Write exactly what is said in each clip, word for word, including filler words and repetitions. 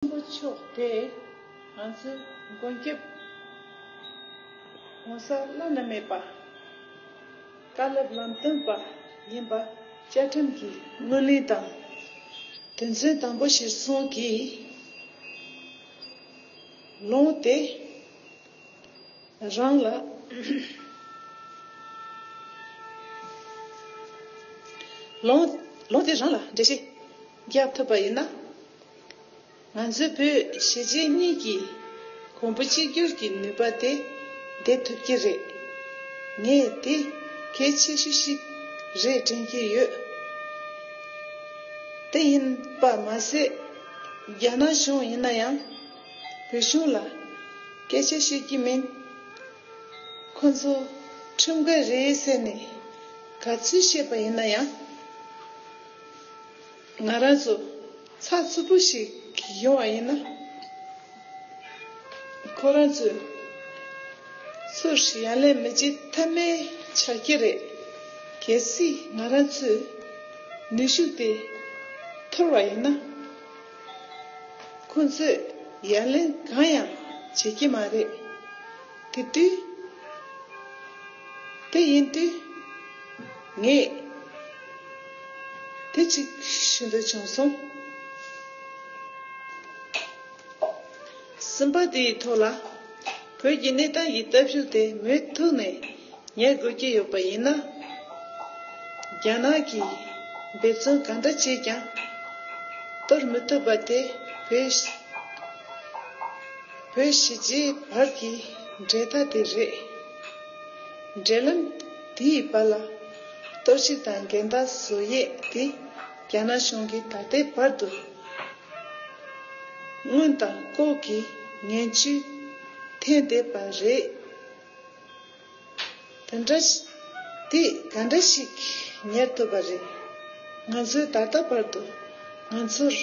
ཆེན་པོ་མཆོག་དེ་ང་ཚོའི་མགོན་སྐྱབས་༸གོང་ས་བླ་ན་མེད་པ་བཀའ་སློབ་ལམ་སྟོན་པ་ཡིན་པ་བཅའ་ཁྲིམས་ཀྱི་ངོས་ལེན་དང་དོན་ཚན་དང་པོ་གཞིར་བཟུང་གིས་ལུང་དེ་རང་ལ་ལུང་ལུང་དེ་རང་ལ་འགྲེལ་བཤད་རྒྱག་ཐུབ་པ་ཡིན་ན། ང་ཚོའི་བོད་གཞིས་བྱེས་གཉིས་ཀྱི་གོང་བུ་གཅིག་གྱུར་གྱི་ནུས་པ་དེ་ལྡན་ཐུབ་ཀྱི་རེད། ངས་དེ་གལ་ཆེ་ཤོས་ཤིག་རེད་དྲན་གྱི་ཡོད། དེ་ཡིན་པ་མ་ཟད། རྒྱ་ནག་གཞུང་ཡིན་ན་ཡང་བོད་གཞུང་ལ་སྐད་ཆ་བཤད་ཀྱི་མིན། ཁོ་ཚོ་ཁྲིམས་འགལ་རེད་ཟེར་ནས་ག་ཚོད་བཤད་པ་ཡིན་ན་ཡང་། ང་རང་ཚོ་ཚགས་ཚུད་པོ་ཞིག་ཡོང་བ་ཡིན་ན། ཁོ་རང་ཚོས་ཚུར་ཡ་ལན་མི་བྱེད་ཐབས་མེད་ཆགས་ཀྱི་རེད། གལ་སྲིད་ང་རང་ཚོའི་ནུས་ཤུགས་དེ་འཐོར་བ་ཡིན་ན། ཁོ་ཚོས་ཡ་ལན་གང་ཡང་བྱེད་ཀྱི་མ་རེད། དེ་དུས། དེ་ཡིན་དུས། ངས་དེ་གཅིག་ཞུ་འདོད་བྱུང་སོང་། གསུམ་པ་དེའི་ཐོག་ལ། བོད་ཀྱི་གནས་སྟངས་ཀྱི་ལྟ་ཕྱོགས་དེ་མུ་མཐུད་ནས་ཉར་དགོས་ཀྱི་ཡོད་པ་ཡིན་ན། རྒྱ་ནག་གིས་འབད་བརྩོན་གང་འདྲ་བྱས་ཀྱང་གཏོར་མི་ཐུབ་པ་དེ་བོད་བོད་གཞིས་བྱེས་བར་གྱི་འབྲེལ་ཐག་དེ་རེད། འབྲེལ་ལམ་དེའི་བར་ལ་གཏོར་བཤིག་དང་འགལ་ཟླ་བཟོ་ཡས་དེ་རྒྱ་ནག་གཞུང་གིས་ད་ལྟའི་བར་དུ་སྔོན་དང་ལྐོག་གི་ངན་ཇུས་འཐེན་བསྡད་པ་རེད། དེ་འདྲ་ཞིག་དེ་ག་འདྲ་ཞིག་ཉར་ཐུབ་པ་རེད། ང་ཚོས་ད་ལྟ་བར་དུ་ང་ཚོར་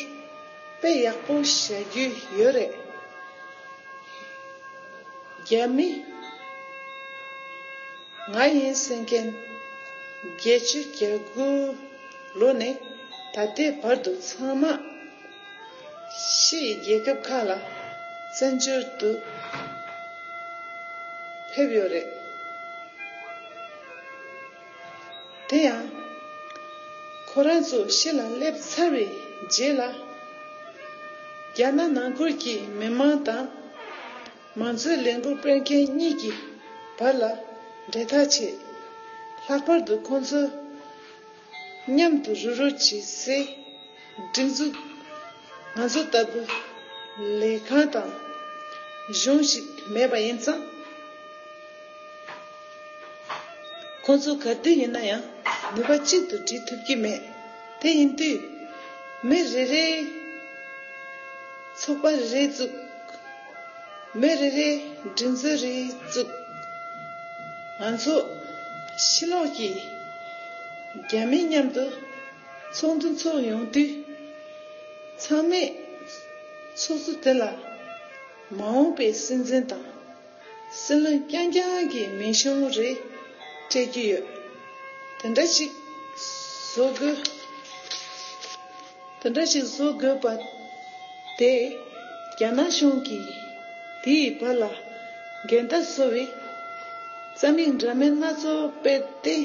དཔེ་ཡག་པོ་བཞག་རྒྱུ་ཡོད་རེད། རྒྱ་མི་ང་ཡིན་ཟེར་མཁན་བརྒྱད་ཅུ་གྱ་དགུ་ལོ་ནས་ད་ལྟའི་བར་དུ་ཚང་མ་ཕྱི་ཡི་རྒྱལ་ཁབ་ཁག་ལ་བཙན་བྱོལ་དུ་ཕེབས་ཡོད་རེད། དེ་ཡང་ཁོ་རང་ཚོ་ཕྱི་ལ་སླེབས་ཚར་བའི་རྗེས་ལ་རྒྱ་ནག་ནང་ཁུལ་གྱི་མི་མང་དང་མང་གཙོའི་ལས་འགུལ་སྤེལ་མཁན་གཉིས་ཀྱི་བར་ལ་འབྲེལ་ཐག་ཆད། ལྷག་པར་དུ་ཁོང་ཚོ་མཉམ་དུ་རུབ་རུབ་བྱེད་སའི་སྒྲིག་འཛུགས་ང་ཚོ་ལྟ་བུ་ལས་ཁང་དང་གཞུང་ཞིག་མེད་པ་ཡིན་ཙང་། ཁོང་ཚོ་ག་དུས་ཡིན་ན་ཡང་ནུས་པ་གཅིག་ཏུ་སྒྲིལ་ཐུབ་ཀྱི་མེད། དེ་ཡིན་དུས། མི་རེ་རེའི་ཚོགས་པ་རེ་རེ་བཙུགས། མི་རེ་རེའི་སྒྲིག་འཛུགས་རེ་བཙུགས། ང་ཚོ་ཕྱི་ལོགས་ཀྱི་རྒྱ་མི་མཉམ་དུ་ཚོགས་འདུ་འཚོགས་ཡོང་དུས། ཚང་མས་ཚོགས་གཙོ་དེ་ལ་མ་འོངས་པའི་སྲིད་འཛིན་དང་། སྲིད་བློན་རྐྱང་རྐྱང་གི་མིང་གཞུང་རེ་སྤྲད་ཀྱི་ཡོད། དེ་འདྲ་ཞིག་བཟོ་དགོས། དེ་འདྲ་ཞིག་བཟོ་དགོས་པ་དེ་རྒྱ་ནག་གཞུང་གིས་དེའི་བར་ལ་འགལ་ཟླ་བཟོ་བའི་རྩ་མིག་འདྲ་མིན་སྣ་ཚོགས་སྤེལ་ཏེ་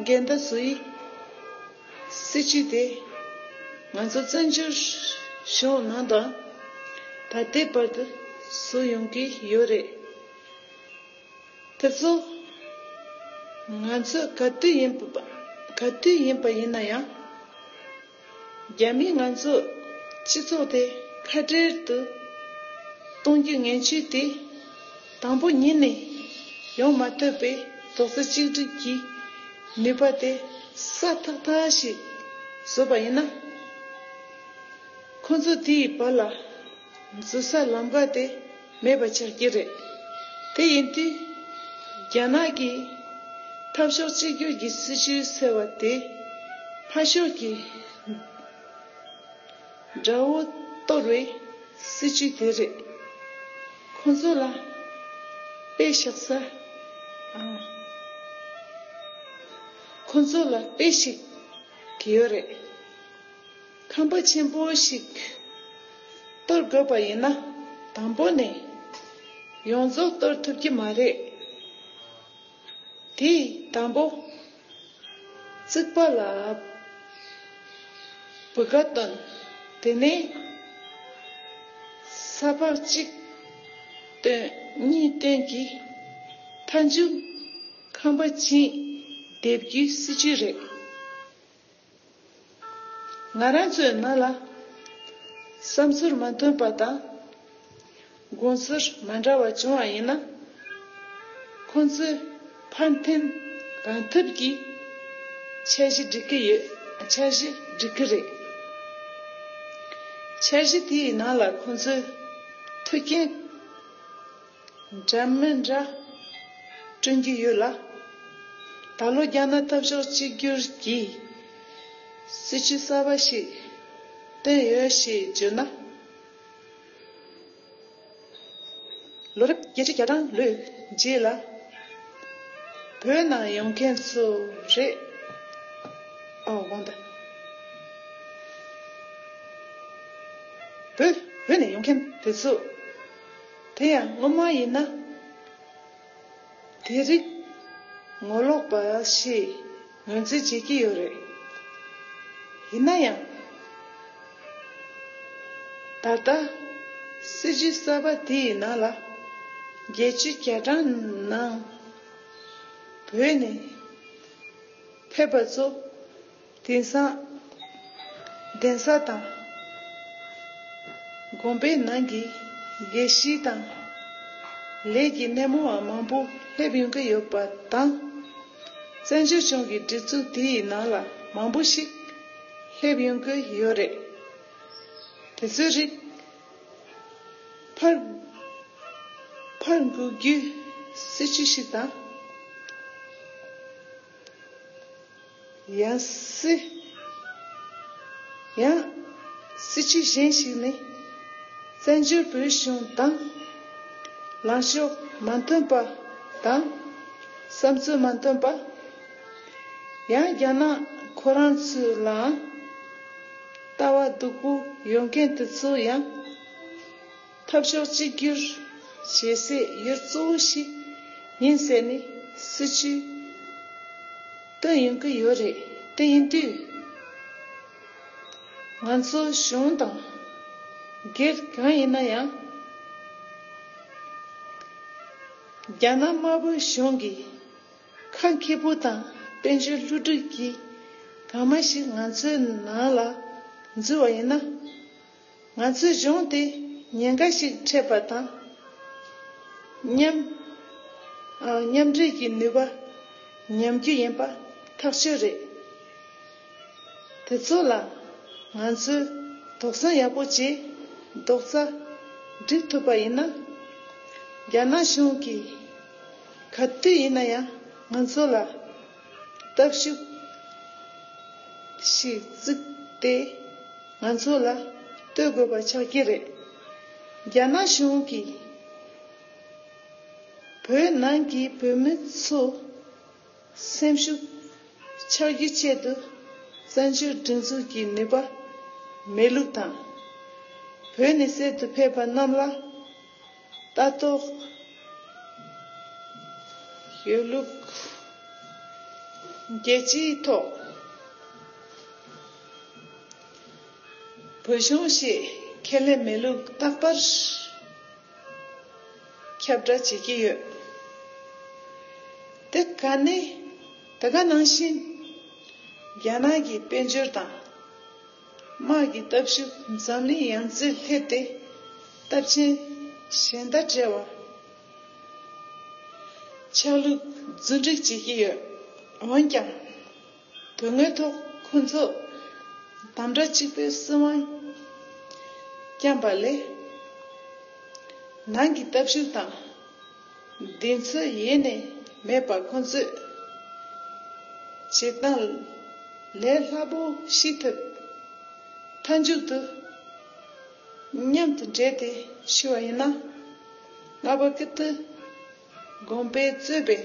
འགལ་ཟླ་བཟོ་ཡི། སྲིད་བྱུས་དེ་ང་ཚོ་བཙན་བྱོལ་གཞུང་ནང་དུའང་ད་ལྟའི་བར་དུ་བཟོ་ཡོང་གི་ཡོད་རེད། དེ་ཚོ་ང་ཚོས་ག་དུས་ཡིན་པ་ག་དུས་ཡིན་པ་ཡིན་ན་ཡང་། རྒྱ་མིས་ང་ཚོའི་སྤྱི་ཚོགས་དེ་ཁ་བྲལ་དུ་གཏོང་རྒྱུའི་ངན་ཇུས་དེ་དང་པོ་ཉིད་ནས་ཡོང་མ་ཐུབ་པའི་རྡོག་རྩ་གཅིག་སྒྲིལ་གྱི་ནུས་པ་དེ་སྲ་ཐག་ཐག་ཞིག་བཟོས་པ་ཡིན་ན། ཁོ་ཚོ་དེའི་བར་ལ་འཛུལ་ས་ལམ་ཁ་དེ་མེད་པ་ཆགས་ཀྱི་རེད། དེ་ཡིན་དུས། རྒྱ་ནག་གིས་འཐབ་ཕྱོགས་གཅིག་གྱུར་གྱི་སྲིད་བྱུས་ཟེར་བ་དེ་ཕར་ཕྱོགས་ཀྱི་དགྲ་བོ་གཏོར་བའི་སྲིད་བྱུས་དེ་རེད། ཁོ་ཚོ་ལ་དཔེ་བཞག་ས། ཨ། ཁོ་ཚོ་ལ་དཔེ་ཞིག་ཡོད་རེད། ཁང་པ་ཆེན་པོ་ཞིག་ གཏོར་དགོས་པ་ཡིན་ན། དང་པོ་ནས་ཡོངས་རྫོགས་གཏོར་ཐུབ་ཀྱི་མ་རེད། དེས་དང་པོ་རྩིག་པ་ལ་བུ་ག་བཏོན། དེ་ནས་ས་ཕག་གཅིག་བཏོན། གཉིས་བཏོན་གྱིས་མཐའ་མཇུག་ཁང་པ་བཅིངས་འདེབས་རྒྱུའི་སྲིད་ཇུས་རེད། ང་རང་ཚོའི་ནང་ལ་བསམ་ཚུལ་མ་མཐུན་པ་དང་དགོངས་ཚུལ་མ་འདྲ་བ་བྱུང་བ་ཡིན་ན། ཁོང་ཚོས་ཕར་འཐེན་གང་ཐུབ་ཀྱིས་འཆར་གཞི་སྒྲིག་གི་ཡོད། འཆར་གཞི་སྒྲིག་གི་རེད། འཆར་གཞི་དེའི་ནང་ལ་ཁོང་ཚོས་ཐུགས་འགན་འདྲ་མི་འདྲ་བསྐྲུན་གྱི་ཡོད་ལ། ད་ལོ་རྒྱ་ནག་འཐབ་ཕྱོགས་གཅིག་གྱུར་གྱི་སྲིད་ཇུས་གསར་པ་ཞིག་བཏོན་ཡོད་ཞེས་བརྗོད་ན། ལོ་རབས་བརྒྱད་ཅུ་གྱ་གྲངས་ལོའི་རྗེས་ལ་བོད་ནང་ཡོང་མཁན་ཚོ་རེད། ཨོ་དགོངས་དག་བོད་བོད་ནས་ཡོང་མཁན་དེ་ཚོ། དེ་ཡང་སྔོན་མ་ཡིན་ན་དེ་རིགས་ངོ་ལོག་པ་ཞེས་ངོས་འཛིན་བྱེད་ཀྱི་ཡོད་རེད། ཡིན་ན་ཡང་། ད་ལྟ་སྲིད་ཇུས་གསར་པ་དེའི་ནང་ལ་བརྒྱད་ཅུ་གྱ་གྲངས་ནང་བོད་ནས་ཕེབས་པ་ཚོ་དེང་སང་གདན་ས་དང་དགོན་པའི་ནང་གི་དགེ་བཤེས་དང་ལས་ཀྱི་སྣེ་མོ་བ་མང་པོ་སླེབས་ཡོང་གི་ཡོད་པ་དང་། བཙན་བྱོལ་གཞུང་གི་སྒྲིག་འཛུགས་དེའི་ནང་ལ་མང་པོ་ཞིག་སླེབས་ཡོང་གི་ཡོད་རེད། དེ་ཚོའི་རིགས་ཕར་ཕར་འགུག་རྒྱུའི་སྲིད་ཇུས་ཤིག་དང་། ཡང་སྲིད། ཡང་སྲིད་ཇུས་གཞན་ཞིག་ནི། བཙན་བྱོལ་བོད་གཞུང་དང་ལངས་ཕྱོགས་མ་མཐུན་པ་དང་བསམ་ཚུལ་མ་མཐུན་པ། ཡང་རྒྱ་ནག་ཁོ་རང་ཚོ་ལའང་ལྟ་བ་སྡུག་པོ་ཡོད་མཁན་དེ་ཚོ་ཡང་། འཐབ་ཕྱོགས་གཅིག་གྱུར་བྱེད་སའི་ཡུལ་གཙོ་བོ་ཞིག་ཡིན་ཟེར་ནས་སྲིད་ཇུས་བཏོན་ཡོང་གི་ཡོད་རེད། དེ་ཡིན་དུས་ང་ཚོ་གཞུང་དང་སྒེར་གང་ཡིན་ན་ཡང་། རྒྱ་ནག་དམར་པོའི་གཞུང་གིས་ཁ་མཁས་པོ་དང་དཔལ་འབྱོར་བསླུ་བྲིད་ཀྱིས་གང་མང་ཞིག་ང་ཚོའི་ནང་ལ་འཛུལ་བ་ཡིན་ན། ང་ཚོའི་གཞུང་དེ་ཉེན་ཁ་ཞིག་འཕྲད་པ་དང་། མཉམ། ཨ། མཉམ་འབྲེལ་གྱི་ནུས་པ་ཉམས་རྒྱུ་ཡིན་པ་ཐག་ཆོད་རེད། དེ་ཚོ་ལ་ང་ཚོས་དོགས་ཟོན་ཡག་པོ་བྱས་རྡོག་རྩ་སྒྲིག་ཐུབ་པ་ཡིན་ན། རྒྱ་ནག་གཞུང་གིས་ག་དུས་ཡིན་ན་ཡང་ང་ཚོ་ལ་སྟབས་ཤུགས་ཤིག་བརྩིས་ཏེ། ང་ཚོ་ལ་ལྟོས་དགོས་པ་ཆགས་ཀྱི་རེད། རྒྱ་ནག་གཞུང་གིས་བོད་ནང་གི་བོད་མི་ཚོ་སེམས་ཤུགས་ཆག་རྒྱུའི་ཆེད་དུ་བཙན་བྱོལ་སྒྲིག་འཛུགས་ཀྱི་ནུས་པ་མེད་ལུགས་དང་། བོད་ནས་གསར་དུ་ཕེབས་པ་རྣམས་ལ་ལྟ་རྟོག་ཡོད་ལུགས། རྒྱལ་སྤྱིའི་ཐོག་བོད་གཞུང་ཞེས་ཁས་ལེན་མེད་ལུགས་རྟག་པར་ཁྱབ་བསྒྲགས་བྱེད་ཀྱི་ཡོད། དེ་ག་ནི། དེ་ག་ནང་བཞིན་རྒྱ་ནག་གི་དཔལ་འབྱོར་དང་དམག་གི་སྟོབས་ཤུགས་འཛམ་གླིང་ཡང་རྩེར་སླེབས་ཏེ་སྟབས་ཆེན་གཞན་དང་བྲལ་བ་ཆགས་ལུགས་རྫུ་འཕྲུལ་བྱེད་ཀྱི་ཡོད། འོན་ཀྱང་། དོན་དངོས་ཐོག་ཁོ་ཚོ་དམ་དྲག་གཅིག་པའི་སྲིད་དབང་བསྐྱངས་པ་ལས། ནང་གི་སྟོབས་ཤུགས་དང་གདེང་ཚོད་ཡེ་ནས་མེད་པ་ཁོ་ཚོས་བྱེད་སྟངས་ལས་སླ་པོ་ཤེས་ཐུབ། མཐའ་མཇུག་ཏུ་མཉམ་དུ་འབྲེལ་ཏེ་ཞུ་བ་ཡིན་ན། རྔ་པ་ཀིརྟི་དགོན་པས་གཙོས་པའི་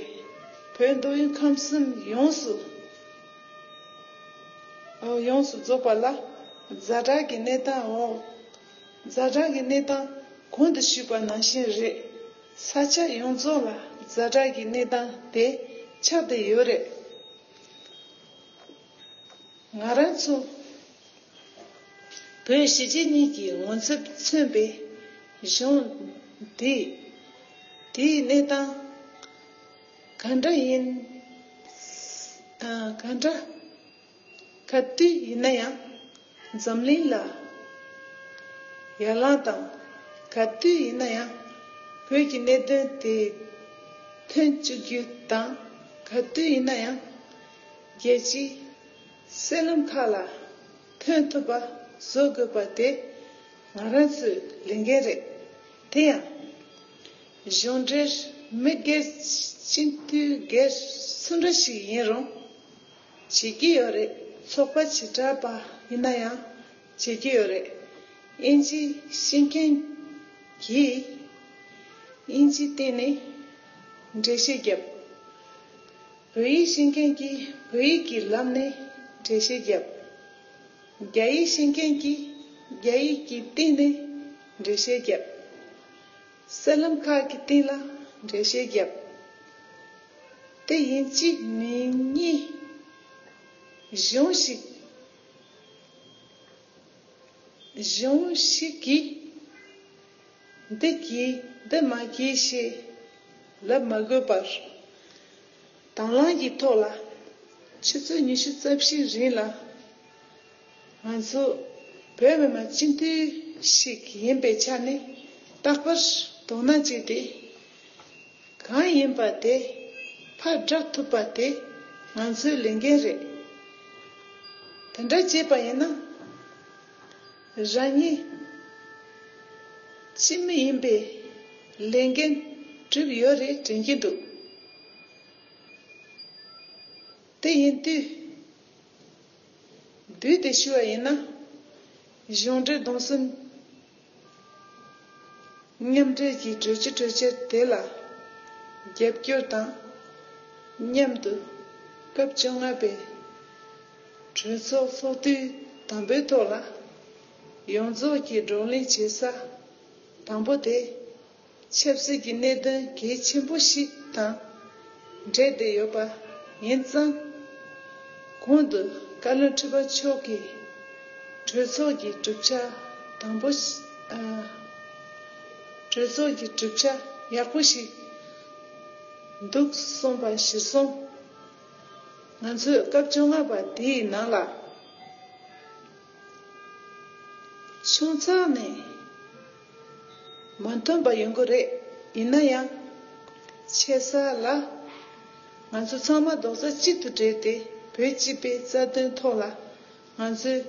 བོད་མདོ་དབུས་ཁམས་གསུམ་ཡོངས་སུ་ཡོངས་སུ་རྫོགས་པ་ལ་ཛ་དྲག་གི་གནས་སྟངས་འོག་ ཛ་དྲག་གི་གནས་སྟངས་གོང་དུ་ཞུས་པ་ནང་བཞིན་རེད། ས་ཆ་ཡོངས་རྫོགས་ལ་ཛ་དྲག་གི་གནས་སྟངས་དེ་ཁྱབ་བསྡད་ཡོད་རེད། ང་རང་ཚོ་བོད་གཞིས་བྱེས་གཉིས་ཀྱི་ངོ་ཚབ་མཚོན་པའི་གཞུང་འདི། དེའི་གནས་སྟངས་ག་འདྲ་ཡིན། ཨ། ག་འདྲ། ག་དུས་ཡིན་ན་ཡང་འཛམ་གླིང་ལ་ཡར་ལངས་དང་། ག་དུས་ཡིན་ན་ཡང་བོད་ཀྱི་གནད་དོན་དེ་ཐོན་བཅུག་རྒྱུ་དང་། ག་དུས་ཡིན་ན་ཡང་རྒྱལ་སྤྱིའི་གསར་ལམ་ཁག་ལ་ཐོན་ཐུབ་པ་བཟོ་དགོས་པ་དེ་ང་རང་ཚོའི་ལས་འགན་རེད། དེ་ཡང་གཞུང་འབྲེལ་མི་སྒེར་སྤྱི་འཐུས་སྒེར་སུ་འདྲ་ཞིག་ཡིན་རུང་བྱེད་ཀྱི་ཡོད་རེད། ཚོགས་པ་བྱེ་བྲག་པ་ཡིན་ན་ཡང་བྱེད་ཀྱི་ཡོད་རེད། དབྱིན་ཇིའི་ཤེས་མཁན་གྱིས་དབྱིན་ཇིའི་སྟེང་ནས་འགྲེལ་བཤད་བརྒྱབ། བོད་ཡིག་ཤེས་མཁན་གྱིས་བོད་ཡིག་གི་ལམ་ནས་འགྲེལ་བཤད་བརྒྱབ། རྒྱ་ཡིག་ཤེས་མཁན་གྱིས་རྒྱ་ཡིག་གི་སྟེང་ནས་འགྲེལ་བཤད་བརྒྱབ། གསར་ལམ་ཁག་གི་སྟེང་ལ་འགྲེལ་བཤད་བརྒྱབ། དེ་ཡིན་གཅིག་མིན་གཉིས་གཞུང་ཞིག་གཞུང་ཞིག་གིས་འདི་གྱིས་འདི་མ་གྱིས་ཞེས་ལབ་མ་དགོས་པར། དང་བླངས་ཀྱི་ཐོག་ལ་ཆུ་ཚོད་ཉི་ཤུ་རྩ་བཞིའི་རིང་ལ། ང་ཚོ་བོད་མི་མང་སྤྱི་འཐུས་ཤིག་ཡིན་པའི་ཆ་ནས་རྟག་པར་དོ་སྣང་བྱས་ཏེ། གང་ཡིན་པ་དེ་ཕར་བསྒྲགས་ཐུབ་པ་དེ་ང་ཚོའི་ལས་འགན་རེད། དེ་འདྲ་བྱས་པ་ཡིན་ན། རང་ཉིད་སྤྱི་མི་ཡིན་པའི་ལས་འགན་བསྒྲུབས་ཡོད་རེད་དྲན་གྱི་འདུག་དེ་ཡིན་དུས། བསྡུས་ཏེ་ཞུ་བ་ཡིན་ན། གཞུང་འབྲེལ་གདུང་སེམས་མཉམ་འབྲེལ་གྱི་གྲོས་ཆོད་གྲོས་འཆར་དེ་ལ་རྒྱབ་སྐྱོར་དང་མཉམ་དུ་སྐབས་བཅོ་ལྔ་པའི་གྲོས་ཚོགས་ཚོགས་དུས་དང་པོའི་ཐོག་ལ་ཡོངས་རྫོགས་ཀྱི་བགྲོ་གླེང་བྱེད་ས་དང་པོ་དེ། ཆབ་སྲིད་ཀྱི་གནད་དོན་གལ་ཆེན་པོ་ཞིག་དང་འབྲེལ་བསྡད་ཡོད་པ་ཡིན་ཙང་། གོང་དུ་བཀའ་བློན་ཁྲི་པ་མཆོག་གིས་གྲོས་ཚོགས་ཀྱི་གྲུབ་ཆ་དང་པོ་ཞིག་ཨ། གྲོས་ཚོགས་ཀྱི་གྲུབ་ཆ་ཡག་པོ་ཞིག་འདུག་གསུངས་པ་གཞིར་བཟུང་། ང་ཚོས་སྐབས་བཅོ་ལྔ་པ་དེའི་ནང་ལ། ཆུང་ཙག་ནས་མ་མཐུན་པ་ཡོང་གི་རེད། ཡིན་ན་ཡང་། ཆེ་ས་ལ་ང་ཚོ་ཚང་མ་རྡོག་རྩ་གཅིག་ཏུ་སྦྲེལ་ཏེ་བོད་སྤྱི་པའི་རྩ་དོན་ཐོག་ལ་ང་ཚོས་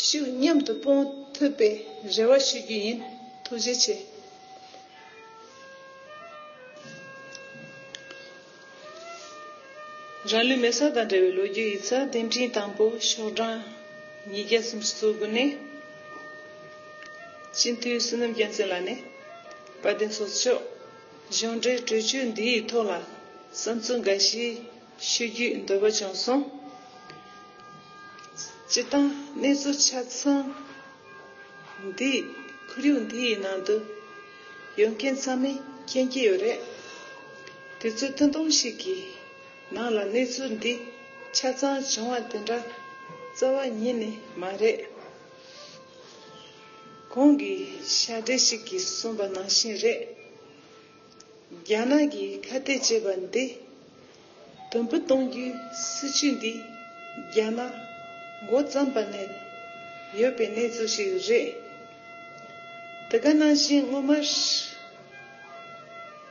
ཤུགས་མཉམ་དུ་སྤུངས་ཐུབ་པའི་རེ་བ་ཞུ་རྒྱུ་ཡིན། ཐུགས་རྗེ་ཆེ། རང་ལུས་མེ་སྲེག་དང་འབྲེལ་བའི་ལོ་རྒྱུས་ཡིག་ཚགས་འདེམས་ཐོན་དང་པོ་ཤོག་གྲངས་ཉིས་བརྒྱ་སུམ་ཅུ་སོ་དགུ་ནས། སྤྱི་འཐུས་བསོད་ནམས་རྒྱལ་མཚན་ལགས་ནས། དཔལ་ལྡན་ཚོགས་གཙོ་མཆོག་གཞུང་འབྲེལ་གྲོས་ཆོད་འདིའི་ཐོག་ལ་བསམ་ཚུལ་འགའ་ཞིག་ཞུ་རྒྱུའི་འདོད་པ་བྱུང་སོང་། སྤྱིར་བཏང་གནས་ཚུལ་ཆ་ཚང་འདི་ཁོར་ཡུག་འདིའི་ནང་དུ་ཡོད་མཁན་ཚང་མས་མཁྱེན་གྱི་ཡོད་རེད། དུས་ཚོད་ཐུང་ཐུང་ཞིག་གི་ནང་ལ་གནས་ཚུལ་འདི་ཆ་ཚང་བྱུང་བ་དེ་འདྲ་རྩ་བ་ཉིད་ནས་མ་རེད། གོང་གི་ཤ་འདྲེ་ཞིག་གིས་གསུངས་པ་ནང་བཞིན་རེད། རྒྱ་ནག་གིས་ཁ་གཏད་བྱས་པ་འདི་དུམ་བུ་གཏོང་རྒྱུའི་སྲིད་ཇུས་འདི་རྒྱ་ནག་འགོ་བརྩམས་པ་ནས་ཡོད་པའི་གནས་ཚུལ་ཞིག་རེད། དེ་ག་ནང་བཞིན་སྔོན་མར་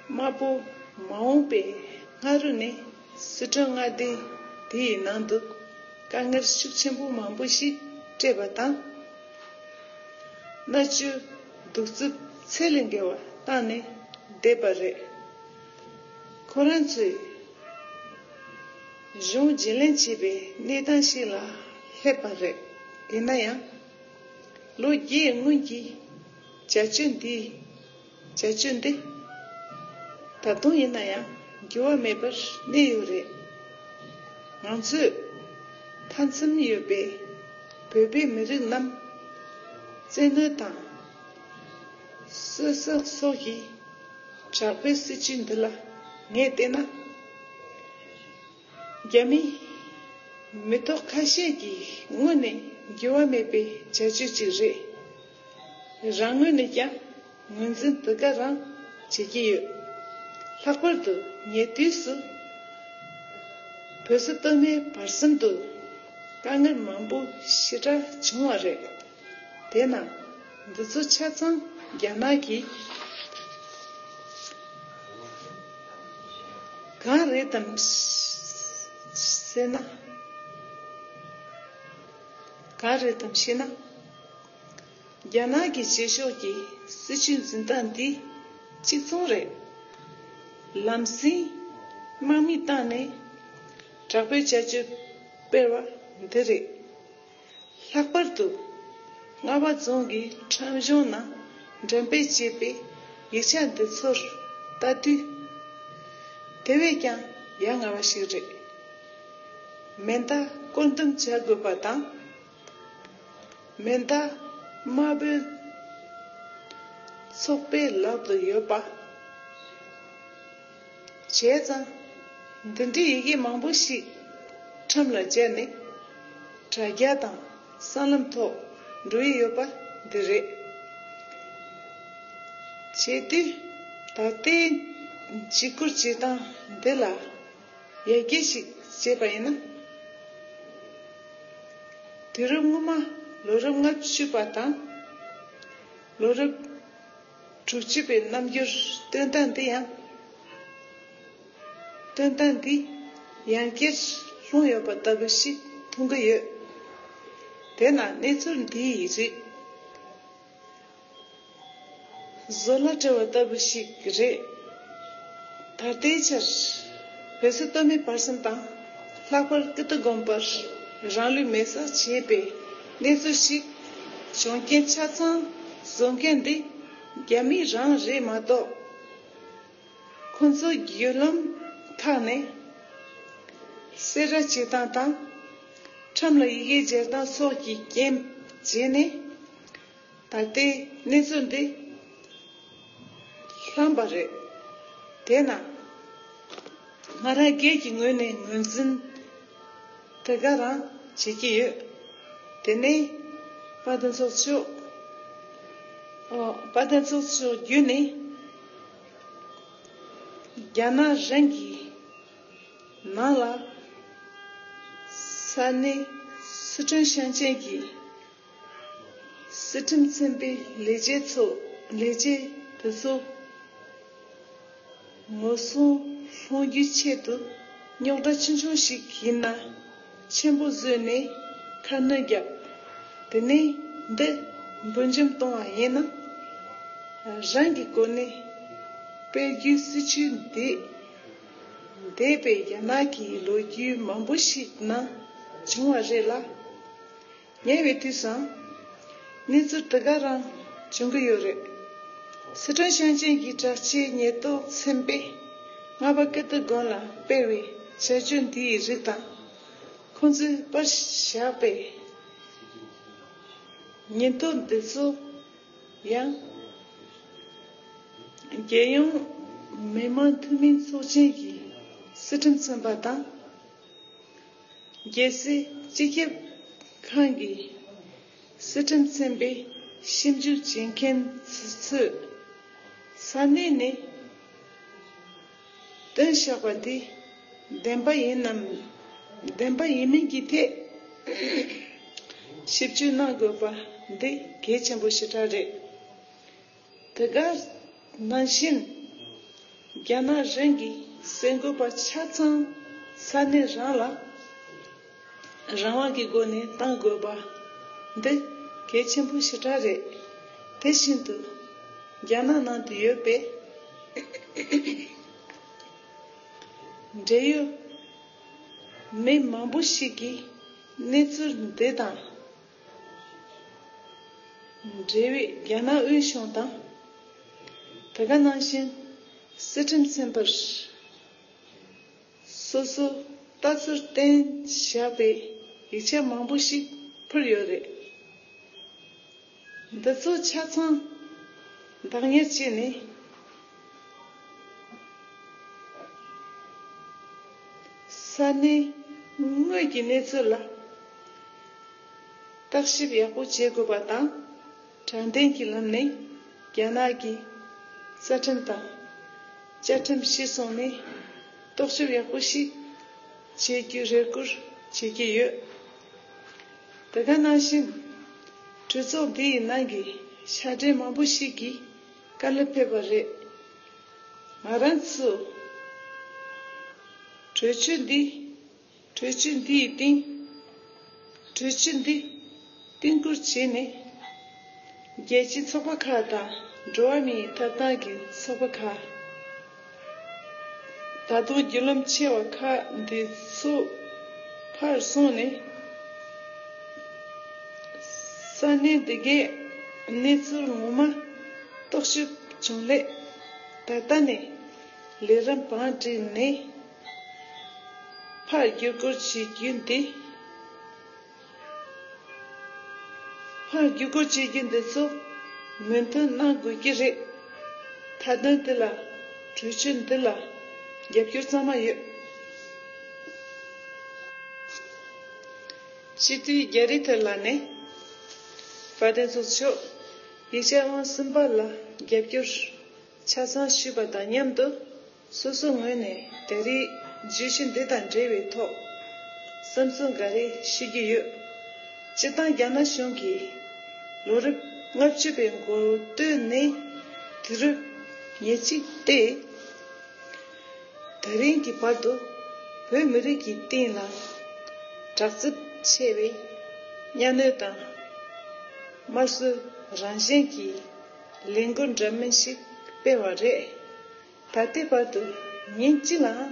དམར་པོ་མ་འོངས་པའི་སྔ་རོལ་ནས་སི་ཁྲོན་མངའ་སྡེ་དེའི་ནང་དུ་དཀའ་ངལ་ཤུགས་ཆེན་པོ་མང་པོ་ཞིག་སྤྲད་པ་དང་། མནར་གཅོད་གདུག་རྩུབ་ཚད་ལས་བརྒལ་བ་བཏང་ནས་བསྡད་པ་རེད། ཁོ་རང་ཚོས་གཞུང་བརྗེ་ལེན་བྱས་པའི་གནས་སྟངས་ཤིག་ལ་སླེབས་པ་རེད། ཡིན་ན་ཡང་། ལོ་བརྒྱད་སྔོན་གྱི་བྱ་སྤྱོད་འདི། བྱ་སྤྱོད་འདི་ད་དུང་ཡིན་ན་ཡང་འགྱུར་བ་མེད་པར་གནས་ཡོད་རེད། ང་ཚོས་མཐའ་མཚམས་ཡོད་པའི་བོད་པའི་མི་རིགས་རྣམས་བཙན་གནོན་དང་ སོ་སོ་སོགས་ཀྱི་དྲག་པོའི་སྲིད་བྱུས་འདི་ལ་ངས་བལྟས་ན། རྒྱ་མི་མི་ཐོག་ཁ་ཤས་ཀྱིས་དངོས་ནས་འགྱུར་བ་མེད་པའི་བྱ་སྤྱོད་ཅིག་རེད། རང་ངོས་ནས་ཀྱང་ངོས་འཛིན་དེ་ག་རང་བྱེད་ཀྱི་ཡོད། ལྷག་པར་དུ་ཉེ་དུས་སུ་བོད་སིལ་གཏོར་མའི་བར་གསུམ་དུ་དཀའ་ངལ་མང་པོ་ཞེ་དྲག་བྱུང་བ་རེད། དེས་ན་འདི་ཚོ་ཆ་ཚང་རྒྱ་ནག་གིས་གང་རེད་དམ་ཟེར་ན། གང་རེད་དམ་ཞེ་ན། རྒྱ་ནག་གི་བྱེད་ཕྱོགས་ཀྱི་སྲིད་བྱུས་འཛིན་སྟངས་འདི་གཅིག་མཚུངས་རེད། ལམ་སེང་དམག་མི་བཏང་ནས་དྲག་པོའི་བྱ་སྤྱོད་སྤེལ་བ་འདི་རེད། ལྷག་པར་དུ་རྔ་བ་རྫོང་གི་ཁྲོམ་གཞུང་ནང་འགྲེམས་སྤེལ་བྱས་པའི་ཡིག་ཆ་འདི་ཚོར་ལྟ་དུས། དེ་བས་ཀྱང་ཡ་ང་བ་ཞིག་རེད། མེ་མདའ་བཀོད་འདོམས་བྱ་དགོས་པ་དང་། མེ་མདའ་དམར་པོའི་ཚོགས་པའི་ལག་ཏུ་ཡོད་པ། བྱས་ཙང་། འདི་འདྲའི་ཡི་གེ་མང་པོ་ཞིག་ཁྲོམ་ལ་སྦྱར་ནས་དྲ་རྒྱ་དང་གསར་ལམ་ཐོག་འགྲོ་ཡི་ཡོད་པ་འདི་རེད། བྱས་དུས་ད་ལྟའི་འཇིགས་སྐུལ་བྱེད་སྟངས་འདི་ལ་ཡར་རྒྱས་ཤིག་བྱས་པ་ཡིན་ན། དུས་རབས་སྔོན་མ་ལོ་རབས་ལྔ་བཅུ་པ་དང་། ལོ་རབས་དྲུག་ཅུ་པའི་རྣམ་འགྱུར་སྟོན་སྟངས་འདི་ཡང་། སྟོན་སྟངས་འདི་ཡང་བསྐྱར་ལྷུང་ཡོད་པ་ལྟ་བུ་ཞིག་མཐོང་གི་ཡོད། དེས་ན་གནས་ཚུལ་འདིའི་རིགས། བཟོ་ལ་བྲེལ་བ་ལྟ་བུ་ཞིག་རེད། ད་ལྟའི་ཆར་བོད་སིལ་གཏོར་མའི་བར་གསུམ་དང་། ལྷག་པར་ཀིརྟི་དགོན་པར་རང་ལུས་མེར་སྲེག་བྱས་པའི་གནས་ཚུལ་ཞིག་བྱུང་རྐྱེན་ཆ་ཚང་བཟོ་མཁན་འདི་རྒྱ་མི་རང་རེད་མ་གཏོགས། ཁོང་ཚོ་བརྒྱུད་ལམ་ཐོག་ནས་གསལ་བསྒྲགས་བྱེད་སྟངས་དང་། ཁྲོམ་ལ་ཡི་གེ་སྦྱར་སྟངས་སོགས་ཀྱི་རྐྱེན་བྱས་ནས། ད་ལྟའི་གནས་ཚུལ་འདི་ལྷམ་པ་རེད། དེས་ན་ང་རང་སྒེར་གྱི་ངོས་ནས་ངོས་འཛིན་དེ་ག་རང་བྱེད་ཀྱི་ཡོད། དེ་ནས་དཔལ་ལྡན་ཚོགས་མཆོག་ཨོ། དཔལ་ལྡན་ཚོགས་མཆོག་བརྒྱུད་ནས་རྒྱ་ནག་རང་གི་ནང་ལ་ས་གནས་སི་ཁྲོན་ཞིང་ཆེན་གྱི་སྲིད་ཁྲིམས་ཚན་པའི་ལས་བྱེད་ཚོ། ལས་བྱེད་དེ་ཚོ་ངོ་སྲུང་སློང་རྒྱུའི་ཆེད་དུ་རྙོག་དྲ་ཆུང་ཆུང་ཞིག་ཡིན་ན་ཆེན་པོ་བཟོས་ནས་ཁ་སྣོན་བརྒྱབ། དེ་ནས་འདི་འབུར་འཇོམས་གཏོང་བ་ཡིན་ན། རང་གི་གོ་གནས་སྤེལ་རྒྱུའི་སྲིད་བྱུས་འདི་འདས་པའི་རྒྱ་ནག་གི་ལོ་རྒྱུས་མང་པོ་ཞིག་ནང་བྱུང་བ་རེད་ལ། ཉེ་བའི་དུས་སུའང་གནས་ཚུལ་དེ་ག་རང་བྱུང་གི་ཡོད་རེད། སི་ཁྲོན་ཞིང་ཆེན་གྱི་དྲག་ཆས་ཉེན་རྟོག་ཚན་པས་རྔ་པ་ཀིརྟི་དགོན་ལ་སྤེལ་བའི་བྱ་སྤྱོད་འདིའི་རིགས་དང་། ཁོང་ཚོས་པར་བཞག་པའི་ཉེན་རྟོག་འདི་ཚོ་ཡང་། རྒྱལ་ཡོངས་མི་དམངས་འཐུས་མི་ཚོགས་ཆེན་གྱི་སྲིད་ཁྲིམས་ཚན་པ་དང་། རྒྱལ་སྲིད་སྤྱི་ཁྱབ་ཁང་གི་སྲིད་ཁྲིམས་ཚན་པའི་ཞིབ་འཇུག་བྱེད་མཁན་ཚོས་ས་གནས་ནས་བཏོན་བཞག་པ་འདི་བདེན་པ་ཡིན་ནམ། བདེན་པ་ཡིན་མིན་གྱི་ཐད་ཞིབ་འཇུག་གནང་དགོས་པ་འདི་གལ་ཆེན་པོ་ཞེ་དྲག་རེད། དེ་ག་ནང་བཞིན་རྒྱ་ནག་རང་གི་གསར་འགོད་པ་ཆ་ཚང་ས་གནས་རང་ལ་རང་དབང་གི་སྒོ་ནས་བཏང་དགོས་པ་འདི་གལ་ཆེན་པོ་ཞེ་དྲག་རེད། དེ་བཞིན་དུ་རྒྱ་ནག་ནང་དུ་ཡོད་པའི་འབྲེལ་ཡོད་མི་མང་པོ་ཞིག་གིས་གནས་ཚུལ་འདི་དང་། འབྲེལ་བའི་རྒྱ་ནག་དབུས་གཞུང་དང་། དེ་ག་ནང་བཞིན་སྲིད་ཁྲིམས་ཚན་པར་སོ་སོ་ལྟ་ཚུལ་བསྟན་བཞག་པའི་ཡིག་ཆ་མང་པོ་ཞིག་ཕུལ་ཡོད་རེད། འདི་ཚོ་ཆ་ཚང་ བདག་གཉེར་བྱས་ནས། ས་གནས་དངོས་ཀྱི་གནས་ཚུལ་ལ་བརྟག་ཞིབ་ཡག་པོ་བྱེད་དགོས་པ་དང་། དྲང་བདེན་གྱི་ལམ་ནས་རྒྱ་ནག་གི་རྩ་ཁྲིམས་དང་བཅའ་ཁྲིམས་གཞིར་བཟུང་ནས་རྟོག་ཞིབ་ཡག་པོ་ཞིག་བྱེད་རྒྱུའི་རེ་སྐུལ་བྱེད་ཀྱི་ཡོད། དེ་ག་ནང་བཞིན། གྲོས་ཚོགས་འདི་ཡི་ནང་གི་ཕྱག་སྦྲེལ་མང་པོ་ཞིག་གིས་བཀའ་སློབ་ཕེབས་པ་རེད། ང་རང་ཚོས་གྲོས་ཆོད་འདི། གྲོས་ཆོད་འདི་ཡི་སྟེང་། གྲོས་ཆོད་འདི་བསྟུན་བསྐུར་བྱས་ནས། རྒྱལ་སྤྱིའི་ཚོགས་པ་ཁག་དང་འགྲོ་བ་མིའི་ཐོབ་ཐང་གི་ཚོགས་པ་ཁག་ད་དུང་བརྒྱུད་ལམ་ཆེ་བ་ཁག་འདི་ཚོ་ཕར་སོང་ནས། ས་གནས་འདི་གའི་གནས་ཚུལ་ངོ་མ་རྟོག་ཞིབ་བྱུང་སླད། ད་ལྟ་ནས་ལས་རིམ་བང་བསྒྲིགས་ནས་ཕར་བརྒྱུད་སྐུར་བྱེད་རྒྱུ་འདི། ཕར་བརྒྱུད་སྐུར་བྱེད་རྒྱུ་འདི་ཚོ་མོས་མཐུན་གནང་དགོས་ཀྱི་རེད། མཐའ་དོན་འདི་ལ། གྲོས་ཆོད་འདི་ལ་རྒྱབ་སྐྱོར་གཙང་མ་ཡོད། སྤྱི་འཐུས་རྒྱ་རི་ཐར་ལགས་ནས། དཔལ་ལྡན་ཚོགས་གཙོ་མཆོག་ཡིག་ཆ་དབང་གསུམ་པ་ལ་རྒྱབ་སྐྱོར་ཆ་ཚང་ཞུས་པ་དང་མཉམ་དུ། སོ་སོའི་ངོས་ནས་ད་རེས་བརྗོད་གཞི་འདི་དང་འབྲེལ་བའི་ཐོག་བསམ་ཚུལ་འགའ་རེ་ཞུ་རྒྱུ་ཡོད། སྤྱིར་བཏང་རྒྱ་ནག་གཞུང་གིས་ལོ་རབས་ལྔ་བཅུ་པའི་འགོ་སྟོད་ནས་དུས་རབས་ཉེར་གཅིག་སྟེ། ད་རིང་གི་བར་དུ་བོད་མི་རིགས་ཀྱི་སྟེང་ལ་དྲག་རྩུབ་ཆེ་བའི་གཉའ་གནོན་དང་དམར་གསོད་རང་བཞིན་གྱི་ལས་འགུལ་འདྲ་མིན་ཞིག་སྤེལ་བ་རེད། ད་ལྟའི་བར་དུ་ཉིན་གཅིག་ལའང་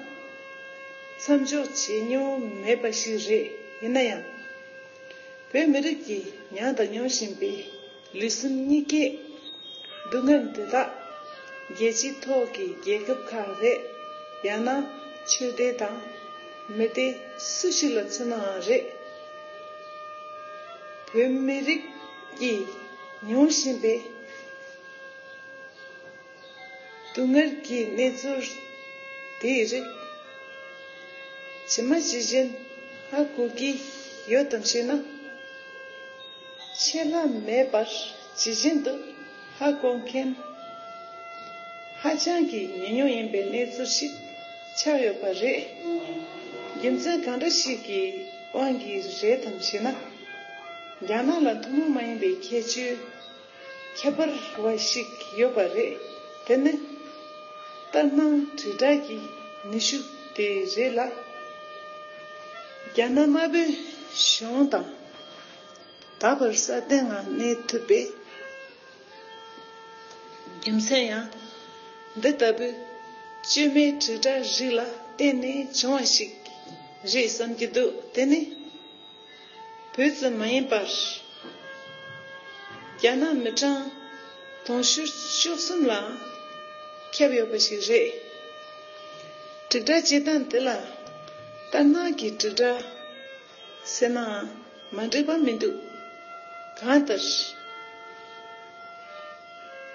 མཚམས་འཇོག་བྱས་མྱོང་མེད་པ་ཞིག་རེད། ཡིན་ན་ཡང་། བོད་མི་རིགས་ཀྱིས་མྱངས་དང་མྱོང་བཞིན་པའི་ལུས་སེམས་གཉིས་ཀའི་སྡུག་བསྔལ་འདི་དག་རྒྱལ་སྤྱིའི་ཐོག་གི་རྒྱལ་ཁབ་ཁག་རེད། ཡང་ན་ཆོས་སྡེ་དང་མི་སྡེ་སུ་ཞིག་ལ་མཚོན་ནའང་རེད། བོད་མི་རིགས་ཀྱིས་མྱོང་བཞིན་པའི་སྡུག་བསྔལ་གྱི་གནས་ཚུལ་དེའི་རིགས་ཇི་མ་ཇི་བཞིན་ཧ་གོ་གི་ཡོད་དམ་ཞེ་ན། ཆད་ལྷག་མེད་པར་ཇི་བཞིན་དུ་ཧ་གོ་མཁན་ཧ་ཅང་གི་ཉུང་ཉུང་ཡིན་པའི་གནས་ཚུལ་ཞིག་ཆགས་ཡོད་པ་རེད། རྒྱུ་མཚན་གང་འདྲ་ཞིག་གི་དབང་གིས་རེད་དམ་ཞེ་ན། རྒྱ་ནག་ལ་ཐུན་མོང་མ་ཡིན་པའི་ཁྱད་ཆོས་ཁྱད་པར་བ་ཞིག་ཡོད་པ་རེད། དེ་ནི་ལྟར་སྣང་དྲིལ་བསྒྲགས་ཀྱི་ནུས་ཤུགས་དེ་རེད་ལ། རྒྱ་ནག་དམར་པོའི་གཞུང་དང་ད་བར་སྲ་བརྟན་ངང་གནས་ཐུབ་པའི་རྒྱུ་མཚན་ཡང་འདི་ལྟ་བུའི་བཅོས་མའི་དྲིལ་བསྒྲགས་རིགས་ལ་བརྟེན་ནས་བྱུང་བ་ཞིག་རེད་བསམ་གྱི་འདུག་དེ་ནི། བོད་ཙམ་མ་ཡིན་པར། རྒྱ་ནག་མི་གྲངས་དུང་ཕྱུར་བཅུ་གསུམ་ལའང་ཁྱབ་ཡོད་པ་ཞིག་རེད། དྲིལ་བསྒྲགས་བྱེད་སྟངས་དེ་ལ་ལྟར་སྣང་གི་དྲིལ་བསྒྲགས་ཟེར་ནའང་མ་འགྲིག་པ་མི་འདུག་གང་ལྟར།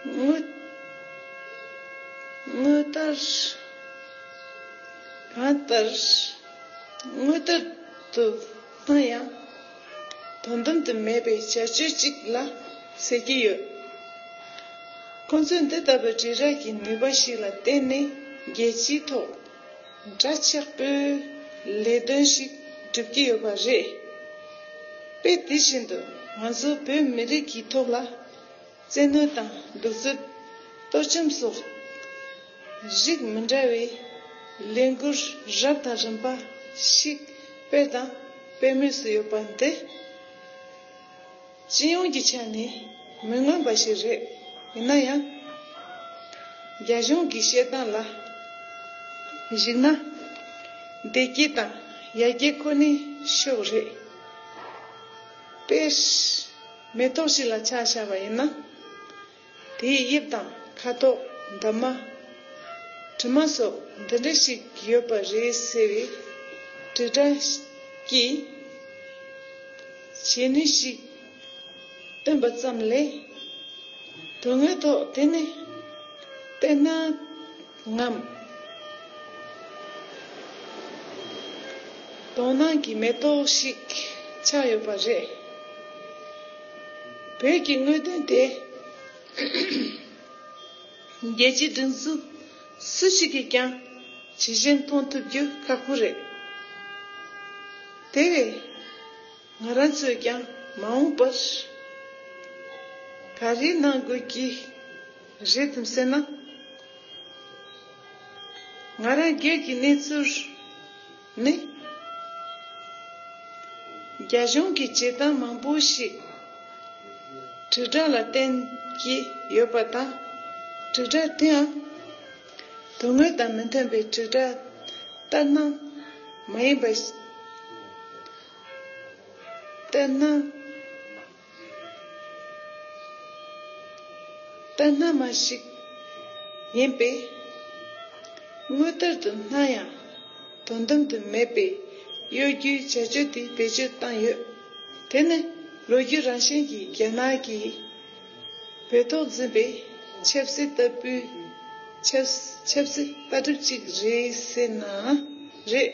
དངོས། དངོས་ལྟར། གང་ལྟར། དངོས་ལྟར་དུ་སྣང་ཡང་། དོན་དམ་དུ་མེད་པའི་བྱ་སྤྱོད་ཅིག་ལ་ཟེར་གྱི་ཡོད། ཁོང་ཚོས་འདི་ལྟ་བུའི་དྲིལ་བསྒྲགས་ཀྱི་ནུས་པ་ཞིག་ལ་བརྟེན་ནས་རྒྱལ་སྤྱིའི་ཐོག་འདྲ་ཆགས་པོའི་ལས་དོན་ཞིག་སྒྲུབ་ཀྱི་ཡོད་པ་རེད། དཔེ་དེ་བཞིན་དུ་ང་ཚོ་བོད་མི་རིགས་ཀྱི་ཐོག་ལ། བཙན་གནོན་དང་གདུག་རྩུབ། གཏོར་བཅོམ་སོགས་རིགས་མི་འདྲ་བའི་ལས་འགུལ་རབ་དང་རིམ་པ་ཞིག་སྤེལ་དང་སྤེལ་མུས་སུ་ཡོད་པ་འདི་སྤྱི་ཡོངས་ཀྱི་ཆ་ནས་མི་མངོན་པ་ཞིག་རེད། ཡིན་ན་ཡང་། རྒྱ་གཞུང་གི་བཤད་སྟངས་ལ་གཞིགས་ན། བདེ་སྐྱིད་དང་ཡར་རྒྱས་ཁོ་ནའི་ཕྱོགས་རེད། དཔེར། མེ་ཏོག་ཞིག་ལ་ཆ་བཞག་པ་ཡིན་ན། དེའི་དབྱིབས་དང་ཁ་དོག་འདབ་མ། དྲི་མ་སོགས་འདི་འདྲ་ཞིག་ཡོད་པ་རེད་ཟེར་བའི་དྲིལ་བསྒྲགས་ཀྱི་བྱེད་ནུས་ཤིག་བཏོན་པ་ཙམ་ལས། དོན་དངོས་ཐོག་དེ་ནི་ལྟར་སྣང་ངམ་དོ་སྣང་གི་མེ་ཏོག་ཞིག་ཆགས་ཡོད་པ་རེད། བོད་ཀྱི་དངོས་དོན་དེ་རྒྱལ་སྤྱིའི་སྒྲིག་འཛུགས་སུ་ཞིག་གིས་ཀྱང་ཇི་བཞིན་མཐོང་ཐུབ་རྒྱུ་ཁག་པོ་རེད། དེ་བས། ང་རང་ཚོས་ཀྱང་མ་འོངས་པར་ག་རེ་གནང་དགོས་ཀྱི་རེད་དམ་ཟེར་ན། ང་རང་སྒེར་གྱི་གནས་ཚུལ་ནི། རྒྱ་གཞུང་གི་བྱེད་སྟངས་མང་པོ་ཞིག་དྲིལ་བསྒྲགས་ལ་བརྟེན་གྱི་ཡོད་པ་དང་། དྲིལ་བསྒྲགས་དེའང་དོན་དངོས་དང་མི་མཐུན་པའི་དྲིལ་བསྒྲགས་ལྟར་སྣང་མ་ཡིན་པ། ལྟར་སྣང་ལྟར་སྣང་མ་ཞིག་ཡིན་པས། དངོས་ལྟར་དུ་སྣང་ཡང་དོན་དམ་དུ་མེད་པའི་གཡོ་སྒྱུའི་བྱ་སྤྱོད་དེ་བེད་སྤྱོད་བཏང་ཡོད། དེ་ནི་ལོ་རྒྱུས་རང་བཞིན་གྱིས་རྒྱ་ནག་གིས་བོད་ཐོག་འཛིན་པའི་ཆབ་སྲིད་ལྟ་བུའི་ཆབ་ཆབ་སྲིད་ལྟ་གྲུབ་ཅིག་རེད་ཟེར་ན་རེད།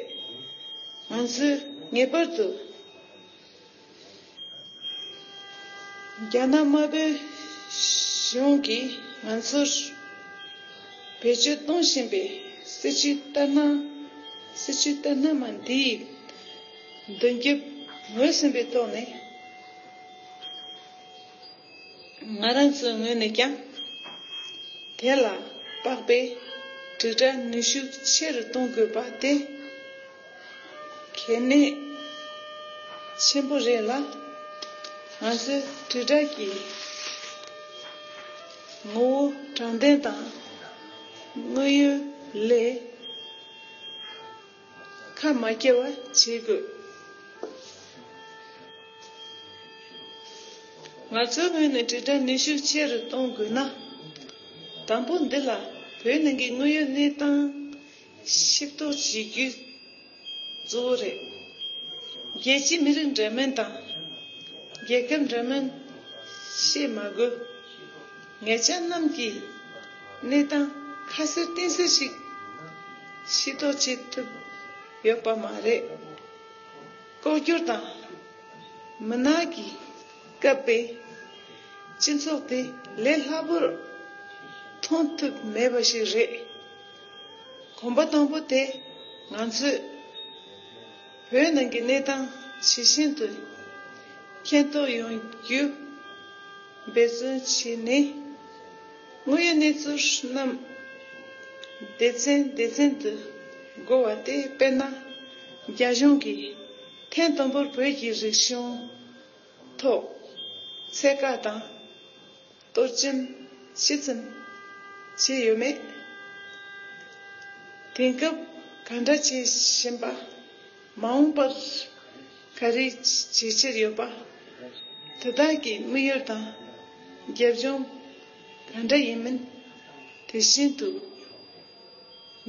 ང་ཚོས་ངེས་པར་དུ། རྒྱ་ནག་དམར་པོའི་གཞུང་གིས་ང་ཚོར་བེད་སྤྱོད་གཏོང་བཞིན་པའི་སྲིད་བྱུས་ལྟར་སྣང་། སྲིད་བྱུས་ལྟར་སྣང་མ་འདིའི་མདུན་རྒྱབ་ངོས་ཟིན་པའི་ཐོག་ནས། ང་རང་ཚོའི་ངོས་ནས་ཀྱང་དེ་ལ་དཔག་པའི་དྲིལ་བསྒྲགས་ནུས་ཤུགས་ཆེ་རུ་གཏོང་དགོས་པ་དེ་གལ་གནད་ཆེན་པོ་རེད་ལ། ང་ཚོའི་དྲིལ་བསྒྲགས་ཀྱི་ངོ་བོ་དྲང་བདེན་དང་དངོས་ཡོད་ལས་ཁ་མ་འཁྱེར་བ་བྱེད་དགོས། ང་ཚོའི་ངོས་ནས་དྲིལ་བསྒྲགས་ནུས་ཤུགས་ཆེ་རུ་གཏོང་དགོས་ན། དང་པོ་འདི་ལ་བོད་ནང་གི་དངོས་ཡོད་གནས་སྟངས་ཤེས་རྟོགས་བྱེད་རྒྱུ་གཙོ་བོ་རེད། རྒྱལ་སྤྱིའི་མི་རིགས་འདྲ་མིན་དང་རྒྱལ་ཁབ་འདྲ་མིན་བཤད་མ་དགོས། ངེད་ཅག་རྣམས་ཀྱིས་གནས་སྟངས་ཁ་གསལ་གཏིང་གསལ་ཞིག་ཤེས་རྟོགས་བྱེད་ཐུབ་ཡོད་པ་མ་རེད། ལྐོག་གྱུར་དང་མུན་ནག་གི་བཀབ་པའི་སྤྱི་ཚོགས་དེ་ལས་སླ་པོར་མཐོང་ཐུབ་མེད་པ་ཞིག་རེད། གོམ་པ་དང་པོ་དེ་ང་ཚོས་བོད་ནང་གི་གནས་སྟངས་ཇི་བཞིན་དུ་མཁྱེན་རྟོགས་ཡོང་རྒྱུ་འབད་བརྩོན་བྱས་ནས། དངོས་ཡོད་གནས་ཚུལ་རྣམས་སྡེ་ཚན་སྡེ་ཚན་དུ་བགོ་བ་སྟེ། དཔེར་ན། རྒྱ་གཞུང་གིས་ཐེངས་དང་པོར་བོད་ཀྱི་རིག་གཞུང་ཐོག་ཚད་བཀག་དང་གཏོར་སྐྱོན་ཇི་ཙམ་བྱས་ཡོད་མེད། དེང་སྐབས་ག་འདྲ་བྱེད་བཞིན་པ། མ་འོངས་པར་ག་རེ་བྱེད་འཆར་ཡོད་པ། དེ་དག་གི་དམིགས་ཡུལ་དང་རྒྱབ་ལྗོངས་ག་འདྲ་ཡིན་མིན། དེ་བཞིན་དུ་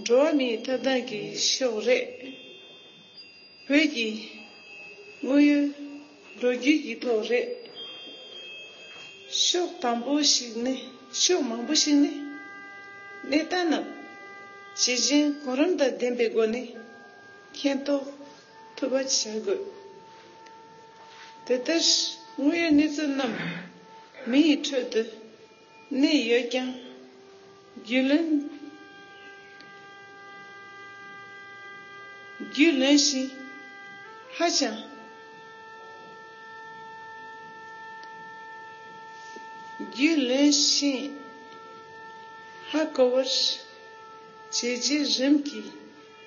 འགྲོ་བ་མིའི་ཐོབ་ཐང་གི་ཕྱོགས་རེད། བོད་ཀྱི་དངོས་ཡོད་ལོ་རྒྱུས་ཀྱི་ཐོག་རེད། ཕྱོགས་དང་པོ་ཞིག་ནི། ཕྱོགས་མང་པོ་ཞིག་ནི་གནས་སྟངས་རྣམས་ཇི་བཞིན་གོ་རིམ་དང་ལྡན་པའི་སྒོ་ནས་མཁྱེན་རྟོགས་ཐུབ་པ་བྱ་དགོས། དེ་ལྟར་དངོས་ཡོད་གནས་ཚུལ་རྣམས་མི་ཡི་ཁྲོད་དུ་གནས་ཡོད་ཀྱང་། རྒྱུས་ལོན། རྒྱུས་ལོན་ཞིང་ཧ་ཅང་། རྒྱུས་ལོན་ཞིང་ཧ་གོ་བར་བྱས་རྗེས། རིམ་གྱིས་